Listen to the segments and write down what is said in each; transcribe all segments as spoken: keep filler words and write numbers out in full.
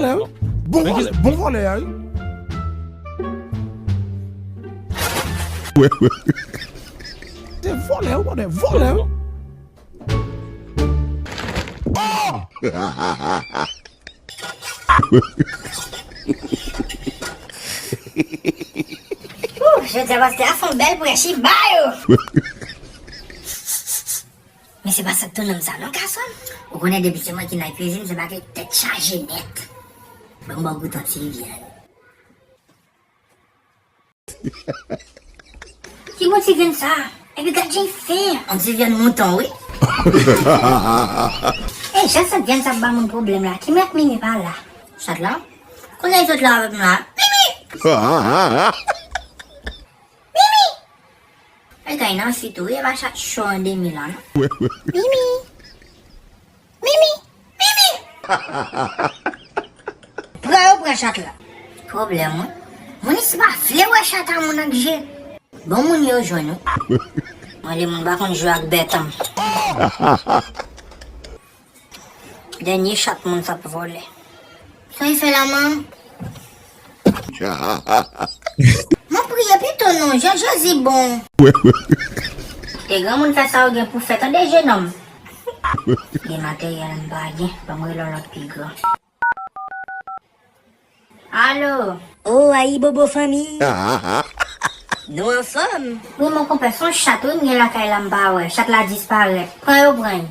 Vòlè, wi. Bon vòlè, bon vòlè a, wi. Wè, wè. Se vòlè, wi, vòlè, vòlè, wi. Ouh, jodi a pastè a fè yon bèl prèch, li ba yo. Men se pa sa k tou nonm sa non, gason. Ou konnen depi se mwen ki nan kwizin, se bagay tèt chaje nèt. Ban m ba w goute yon ti vyann. Ki bon ti vyann sa? Epi gad jan l fen. Yon ti vyann mouton, wi. E jan sant vyann sa ap ba moun pwoblèm la, ki mèt Mimi pa la? Chat la? Kounye a l sot la avèk m la. Mimi! Mimi! E kay nan fi tou, e pa chat cho an demi la non. Mimi! Mimi! Mimi! Pran yo pran chat la. Pwoblèm wi. Moun isi pa vle wè chat a moun ak je. Bon moun yo jwenn wi. Mwen le moun pa konn jwe ak bèt an. Dènye chat moun sa ap vòlè. Sa y fè la manm? Mwen priye pito non, jan Jezi bon. E granmoun fè sa ou gen pou fè tande jenòm. Gen materyèl m pa gen, ban m rele yon lòt pi gran. Alo. Oh ayibobo fanmi. Nou anfòm? Wi mon konpè, se yon chat wi m gen lakay la m pa wè, chat la disparèt. Pran yo pran l.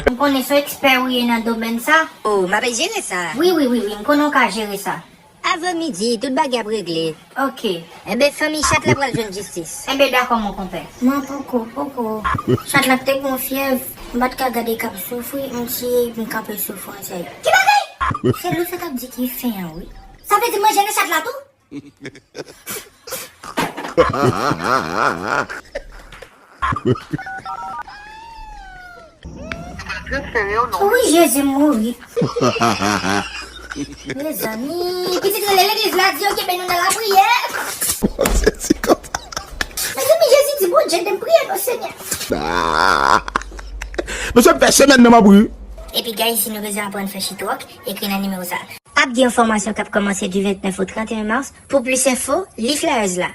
M konnen se yon ekspè ou ye nan domèn sa. Oh m ap jere sa. Wi wi wi wi m konnen w ka jere sa. Avan midi tout bagay ap regle. Ok. Enben fanmi chat la pral jwenn jistis. Enben dakò mon konpè. Non poko poko. Chat la te gon fyèv. M pa t ka gade k ap soufri m tiye epi m kanpe soufrans sa yo. Ki bagay? Se lou sa t ap di ki fen an wi. Sa vle di manje nan chat la tou? Wi Jezi m mouri. Mezanmi, pitit rele legliz la di yo kenbe nou nan lapriyè. Mezanmi Jezi di Bondye de m priye non Senyè. Mesye m fè semèn nan m ap ri. Epi guys si nou bezwen aprann fè shitrok, ekri nan nimewo sa. Ap gen yon fòmasyon k ap kòmanse di vennèf o trannteyen mas. Pou plis enfo, li flyers la.